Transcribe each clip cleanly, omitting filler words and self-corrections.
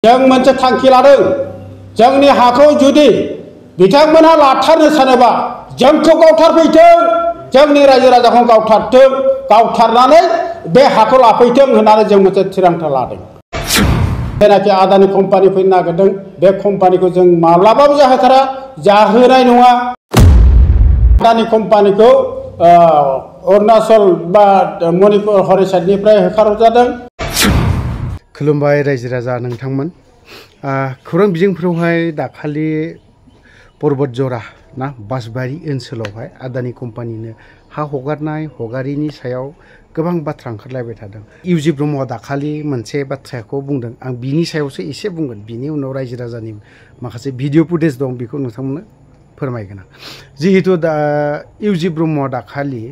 जों मोनसे थांखि लादों जोंनि हाखौ जुदि बिथांमोनहा लाथारनो सानोबा जोंखौ गावथारफैथों जोंनि रायजो राजाखौ गावथारथों गावथारनानै बे हाखौ लाफैथों होननानै जों मोनसे थिरांथा लादों। जेनाखि आदानि कम्पानि फैनो नागिरदों बे कम्पानिखौ जों माब्लाबाबो जाहोथारा जाहोनाय नङा। आदानि कम्पानिखौ अरुणाचल बा मणिपुर हरिसाइडनिफ्राय होखारहरजादों। खुलुमबाय रायजो राजा नोंथांमोन। खौरां बिजोंफोरावहाय दाखालि पर्बत जरा ना बासबारि ओनसोलावहाय आदानि कम्पानिनो हा हगारनाय हगारिनि सायाव गोबां बाथ्रा ओंखारलायबाय थादों। इउजि ब्रह्मआ दाखालि मोनसे बाथ्राखौ बुंदों, आं बिनि सायावसो एसे बुंगोन, बिनि उनाव रायजो राजानि माखासे भिडिअ फुटेज दं बेखौ नोंथांमोननो फोरमायगोन आं। जिहेतु दा इउजि ब्रह्मआ दाखालि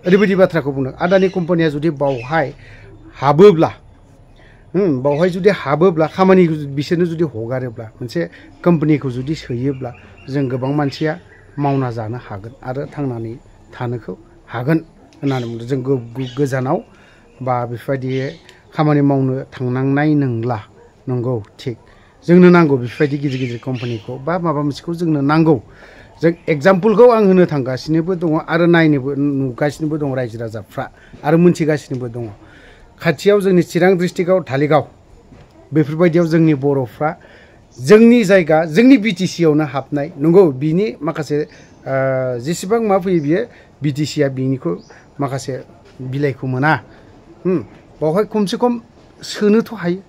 ओरैबायदि बाथ्राखौ बुंदों, आदानि कम्पानिया जुदि बावहाय हाबोब्ला खामानि बिसोरनो जुदि हगारोब्ला मोनसे कम्पानिखौ जुदि सोयोब्ला जों गोबां मानसिया मावना जानो हागोन आरो थांनानै थानोखौ हागोन होननानै बुंदों। जों गोजानाव बा बेफोरबायदि खामानि मावनो थांनांनाय नंला। नंगौ, थिग जोंनो नांगौ बेफोरबायदि गिदिर गिदिर कम्पानिखौ बा माबा मोनसेखौ जोंनो नांगौ। जों एग्जाम्पलखौ आं होनो थांगासिनोबो दङ आरो नायनोबो नुगासिनोबो दङ रायजो राजाफ्रा आरो मोनथिगासिनोबो दङ। खाथियाव जोंनि चिरां डिस्ट्रिक्टआव धालिगाव बेफोरबायदियाव जोंनि बर'फ्रा जोंनि जायगा जोंनि BTC आवनो हाबनाय। नंगौ, बिनि माखासे जेसेबां मा फैयो बियो BTC आ बिनिखौ माखासे बिलाइखौ मोना। बावहाय खमसे खम सोनोथ' हायो।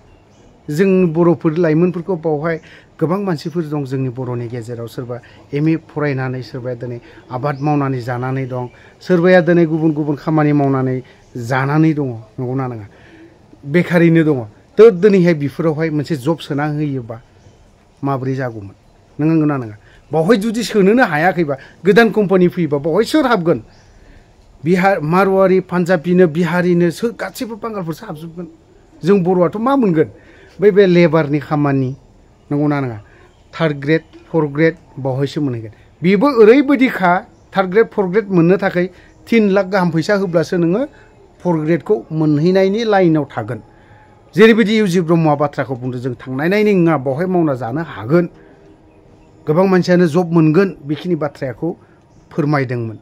जों बर'फोर लाइमोनफोरखौ बावहाय गोबां मानसिफोर दं जोंनि बर'नि गेजेराव। सोरबा MA फरायनानै, सोरबाया दिनै आबाद मावनानै जानानै दं, सोरबाया दिनै गुबुन गुबुन खामानि मावनानै जानानै दङ। नंगौना नङा? बेखारैनो दङ। थ' दिनैहाय बेफोरावहाय मोनसे जब सोना होयोबा माबोरै जागौमोन? नंगौना नङा? बावहाय जुदि सोनोनो हायाखैबा गोदान कम्पानि फैयोबा बावहाय सोर हाबगोन? मारवारि, पान्जाबिनो, बिहारिनो सोर गासैबो बांगालफोरसो हाबजोबगोन। जों बर'आथ' मा मोनगोन? बे लेबारनि खामानि। नंगौना नङा? 3rd ग्रेड 4th ग्रेड बावहायसो मोनहैगोन। बेबो ओरैबायदिखा 3rd ग्रेड 4th ग्रेड मोननो थाखाय 3 लाख गाहाम फैसा होब्लासो नोङो 4th ग्रेडखौ मोनहैनायनि लाइनाव थागोन। जेरैबायदि इउजि ब्रह्मआ बाथ्राखौ बुंदों, जों थांनायनाय नङा, बावहाय मावना जानो हागोन, गोबां मानसियानो जब मोनगोन, बेखिनि बाथ्राखौ फोरमायदोंमोन।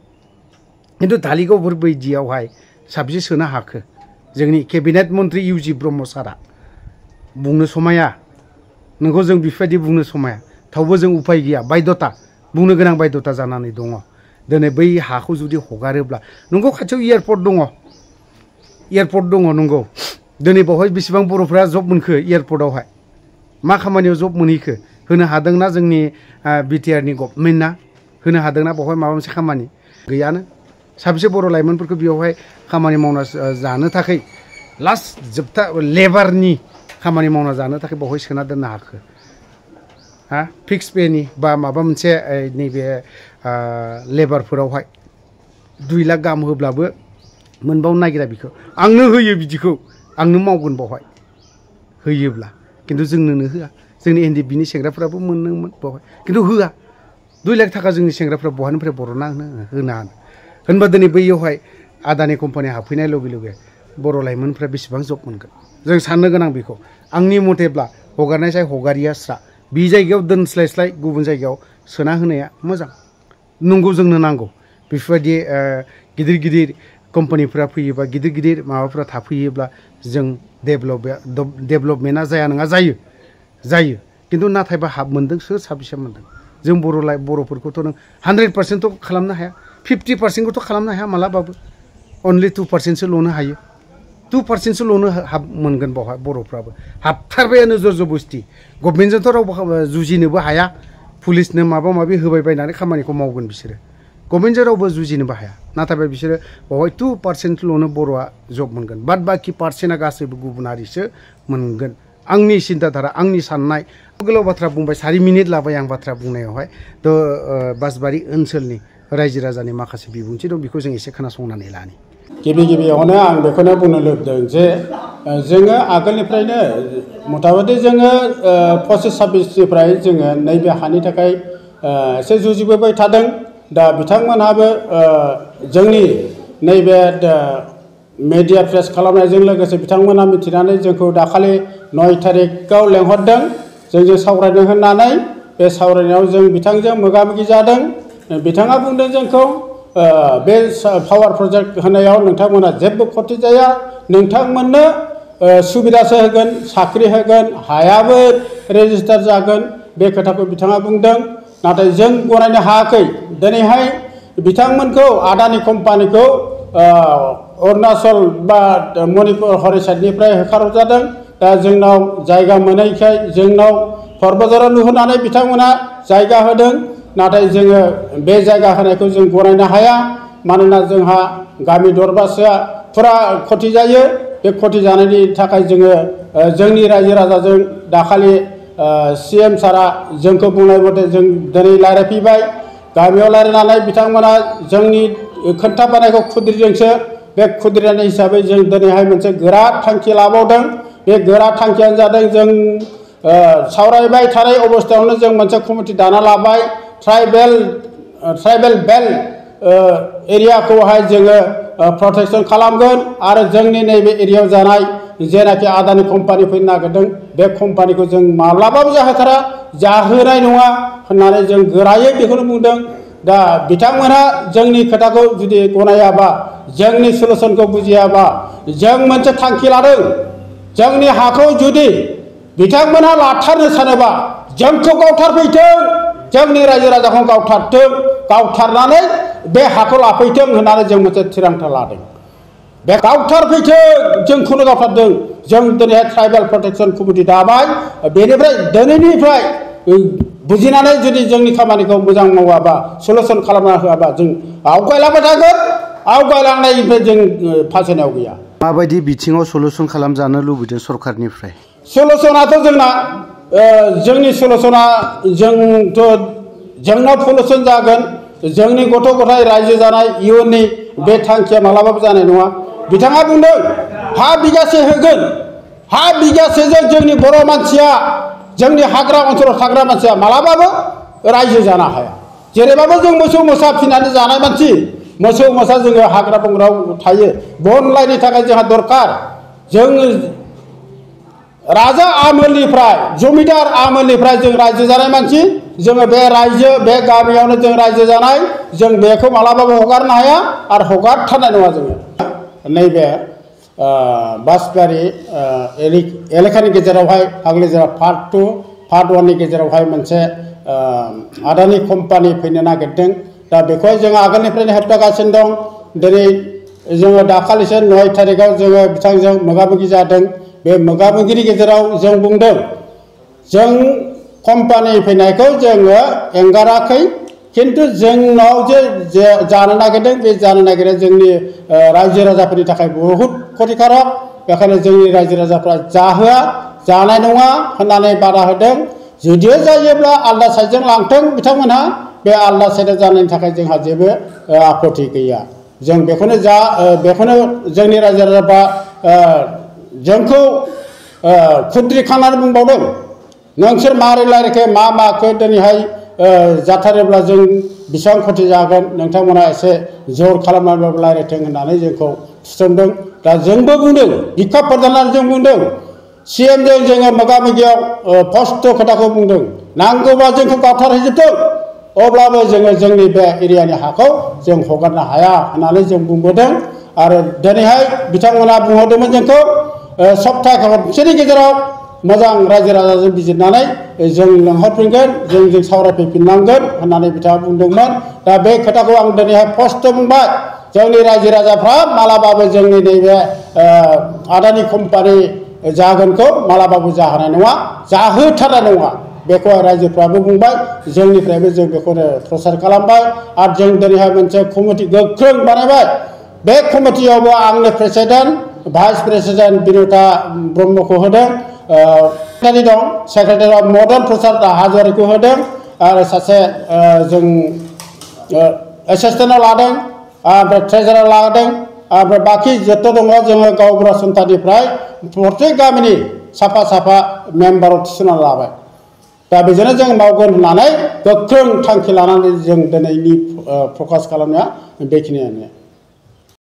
खिन्थु धालिगावफोर बायदियावहाय साबसे सोनो हाखो? जोंनि केबिनेट मन्त्रि इउजि ब्रह्म सारा बुंनो समाया। नोंखौ जों बेफोरबायदि बुंनो समाया, थेवबो जों उफाय गैया, बायधता बुंनो गोनां बायधता जानानै दङ। दिनै बै हाखौ जुदि हगारोब्ला, नंगौ खाथियाव एयारपर्ट दङ, नंगौ। दिनै बावहाय बेसेबां बर'फ्रा जब मोनखो? एयारपर्टआवहाय मा खामानियाव जब मोनहैखो? होनो हादोंना जोंनि BTR नि गभर्नमेन्टआ? होनो हादोंना बावहाय माबा मोनसे खामानि? गैयानो। साबेसे बर' लाइमोनफोरखौ बेयावहाय खामानि मावना जानो थाखाय लास्ट जोबथा लेबारनि खामानि मावना जानो थाखाय बावहाय सोना दोननो हाखो? फिक्स पेनि बा माबा मोनसे नैबे लेबारफोरावहाय 2 लाख गाहाम होब्लाबो मोनबावनो नागिरा। बेखौ आंनो होयो, बिदिखौ आंनो मावगोन बावहाय होयोब्ला। खिन्थु जोंनोनो होआ। जोंनि NDP नि सेंग्राफ्राबो मोनदोंमोन बावहाय, खिन्थु होआ। 2 लाख थाखा जोंनि सेंग्राफ्रा बहानिफ्राय बर'ना होनो हानो? होनबा दिनै बैयावहाय आदानि कम्पानिया हाबफैनाय लगे लगे बर' लाइमोनफ्रा बेसेबां जब मोनगोन? जों साननो गोनां बेखौ। आंनि मथेब्ला हगारनाय जाय हगारिया स्रा बे जायगायाव दोनस्लायस्लाय गुबुन जायगायाव सोना होनाया मोजां। नंगौ, जोंनो नांगौ बेफोरबायदि गिदिर गिदिर कम्पानिफ्रा फैयोबा, गिदिर गिदिर माबाफ्रा थाफैयोब्ला जों डेभेलपमेन्टआ जाया नङा, जायो। खिन्थु नाथायबा मोनदों सोर साबेसे मोनदों? जों बर'फोरखौथ' नों 100% खालामनो हाया, 50%खौथ' खालामनो हाया मालाबाबो। अनलि 2%सोल'नो हायो। 2%सोल'नो मोनगोन बावहाय बर'फ्राबो। हाबथारबायानो जर जबस्ति। गभर्नमेन्टजोंथ' रावबो जुजिनोबो हाया। पुलिसनो माबा माबि होबाय बायनानै खामानिखौ मावगोन बिसोरो। गभर्नमेन्टजों रावबो जुजिनोबो हाया। नाथाय बिसोरो बावहाय 2%ल'नो बर'आ जब मोनगोन, बाद बाखि पार्सेन्टआ गासैबो गुबुन हारिसो मोनगोन। आंनि सिन्ताधारा, आंनि साननाय। गोलाव बाथ्रा बुंबाय, 4 मिनिट लाबाय आं बाथ्रा बुंनायावहाय। बासबारि ओनसोलनि रायजो राजानि माखासे बिबुंथि दं, बेखौ जों एसे खोनासंनानै लानि। गिबियावनो आं बेखौनो बुंनो लुबैदों जे जोङो आगोलनिफ्रायनो मथामथि जोङो 25-26निफ्राय जोङो नैबे हानि थाखाय एसे जुजिबोबाय थादों। दा बिथांमोनहाबो जोंनि नैबे मिडिया प्रेस खालामनायजों लोगोसे बिथांमोना मिथिनानै जोंखौ दाखालि 9 थारिखआव लेंहरदों जोंजों सावरायनो होननानै बे सावरायनायाव जों बिथांजों मोगा-मोगि जादों। बिथाङा बुंदों जोंखौ बे पावार प्रजेक्ट होनायाव नोंथांमोना जेबो खति जाया, नोंथांमोननो सुबिदासो होगोन, साख्रि होगोन, हायाबो रेजिस्टार जागोन, बे खोथाखौ बिथाङा बुंदों। नाथाय जों गनायनो हायाखै। दिनैहाय बिथांमोनखौ आदानि कम्पानिखौ अरुणाचल बा मणिपुर हरिसाइडनिफ्राय होखारहरजादों। दा जोंनाव जायगा मोनैखाय जोंनाव परबजराव नुहोनानै बिथांमोना जायगा होदों। नाथाय जोङो बे जायगा होनायखौ जों गनायनो हाया, मानोना जोंहा गामि दरबासेया फुरा खति जायो। बे खति जानायनि थाखाय जोङो जोंनि रायजो राजाजों दाखालि CM सारा जोंखौ बुंनाय मथे जों दिनै रायज्लायफैबाय। गामियाव रायज्लायनानै बिथांमोना जोंनि खोन्थाबोनायखौ खुद्रिदोंसो। बे खुद्रिनाय हिसाबै जों दिनैहाय मोनसे गोरा थांखि लाबावदों। बे गोरा थांखियानो जादों जों सावरायबाय थानाय अबस्थायावनो जों मोनसे कमिटि दाना लाबाय। ट्राइबेल बेल्ट एरियाखौहाय जोङो प्रटेक्शन खालामगोन आरो जोंनि नैबे एरियायाव जानाय जेनाखि आदानि कम्पानि फैनो नागिरदों बे कम्पानिखौ जों माब्लाबाबो जाहोथारा, जाहोनाय नङा होननानै जों गोरायै बेखौनो बुंदों। दा बिथांमोनहा जोंनि खोथाखौ जुदि गनायाबा, जोंनि सलुसनखौ बुजियाबा, जों मोनसे थांखि लादों। जोंनि हाखौ जुदि बिथांमोनहा लाथारनो सानोबा जोंखौ गावथारफैथों, जोंनि रायजो राजाखौ गावथारथों, गावथारनानै बे हाखौ लाफैथों होननानै जों मोनसे थिरांथा लादों। बे गावथारफैथों, जोंखौनो गावथारदों। जों दिनैहाय ट्राइबेल प्रटेक्शन कमिटि दाबाय। बेनिफ्राय दिनैनिफ्राय बुजिनानै जुदि जोंनि खामानिखौ मोजां मावाबा, सलुसन खालामना होआबा जों आवगायलांबाय थागोन। आवगायलांनायनिफ्राय जों फासयनायाव गैया। माबायदि बिथिङाव सलुसन खालामजानो लुबैदों सरकारनिफ्राय? सलुसनाथ' जोंना जोंनि सलुसना जोंनाव सलुसन जागोन। जोंनि गथ' गथाय रायजो जानाय इयुननि बे थांखिया मालाबाबो जानाय नङा। बिथाङा बुंदों हा बिगासे होगोन। हा बिगासेजों जोंनि बर' मानसिया, जोंनि हाग्रा ओनसोलाव थाग्रा मानसिया मालाबाबो रायजो जानो हाया। जेरैबाबो जों मोसौ मोसा फिनानै जानाय मानसि, मोसौ मोसा जोङो हाग्रा बंग्रायाव थायो। बन लायनो थाखाय जोंहा दरखार। जों राजा आमोलनिफ्राय, जमिदार आमोलनिफ्राय जों रायजो जानाय मानसि। जोङो बे रायजो, बे गामियावनो जों रायजो जानाय, जों बेखौ मालाबाबो हगारनो हाया आरो हगारथारनाय नङा जोङो। नैबे बासबारि एलेकानि गेजेरावहाय हाग्लिजारा पार्ट 2, पार्ट 1 नि गेजेरावहाय मोनसे आदानि कम्पानि फैनो नागिरदों। दा बेखौहाय जों आगोलनिफ्रायनो होबथागासिनो दं। दिनै जोङो दाखालिसो 9 थारिखआव जोङो बिथांजों मोगा-मोगि जादों। बे मोगा-मोगिनि गेजेराव जों बुंदों जों कम्पानि फैनायखौ जोङो एंगाराखै, किन्तु जोंनाव जे जानो नागिरदों बे जानो नागिरनाया जोंनि रायजो राजाफोरनि थाखाय बहुद खतिकारक। बेखायनो जोंनि रायजो राजाफ्रा जाहोआ, जानाय नङा होननानै बादा होदों। जुदियो जायोब्ला आलदा साइडजों लांथों बिथांमोनहा, बे आलदा साइडआव जानायनि थाखाय जोंहा जेबो आपत्ति गैया। जों बेखौनो जोंनि रायजो राजाफ्रा जोंखौ खुद्रिखांनानै बुंबावदों नोंसोर मारै रायलायखो, मा माखो, दिनैहाय जाथारोब्ला जों बेसेबां खति जागोन, नोंथांमोना एसे जर खालामनानैबाबो रायलायथों होननानै जोंखौ थिसनदों। दा जोंबो बुंदों, बिखा फोरदाननानै जों बुंदों, CMजों जोङो मोगा-मोगियाव स्पष्ट खोथाखौ बुंदों, नांगौबा जोंखौ गावथारहैजोबथों, अब्लाबो जोङो जोंनि बे एरियानि हाखौ जों हगारनो हाया होननानै जों बुंबोदों। आरो दिनैहाय बिथांमोना बुंहरदोंमोन जोंखौ सप्ताह खनसेनि गेजेराव मोजां रायजो राजाजों बिजिरनानै जों लेंहरफिनगोन, जों सावरायफैफिननांगोन होननानै बिथाङा बुंदोंमोन। दा बे खोथाखौ आं दिनैहाय स्पष्ट बुंबाय, जोंनि रायजो राजाफ्रा मालाबाबो जोंनि नैबे आदानि कम्पानि जागोनखौ मालाबाबो जाहोनाय नङा, जाहोथारनाय नङा। बेखौ रायजोफ्राबो बुंबाय, जोंनिफ्रायबो जों बेखौनो प्रसार खालामबाय। आरो जों दिनैहाय मोनसे कमिटि गोख्रों बानायबाय। बे कमिटियावबो आंनो प्रेसिडेन्ट, भाइस प्रेसिडेन्ट बिनुता ब्रह्मखौ होदों। दं सेक्रेटारि अफ मदन प्रसाद हाज'वारिखौ होदों आरो सासे जों एसिस्टेन्टआव लादों, ओमफ्राय ट्रेजारार लादों, ओमफ्राय बाखि जत' दङ जोङो गावबुरा सन्थानिफ्राय प्रत्येक गामिनि साफा साफा मेम्बाराव थिसनना लाबाय। दा बेजोंनो जों मावगोन होननानै गोख्रों थांखि लानानै जों दिनैनि फकास खालामनाया बेखिनियानो।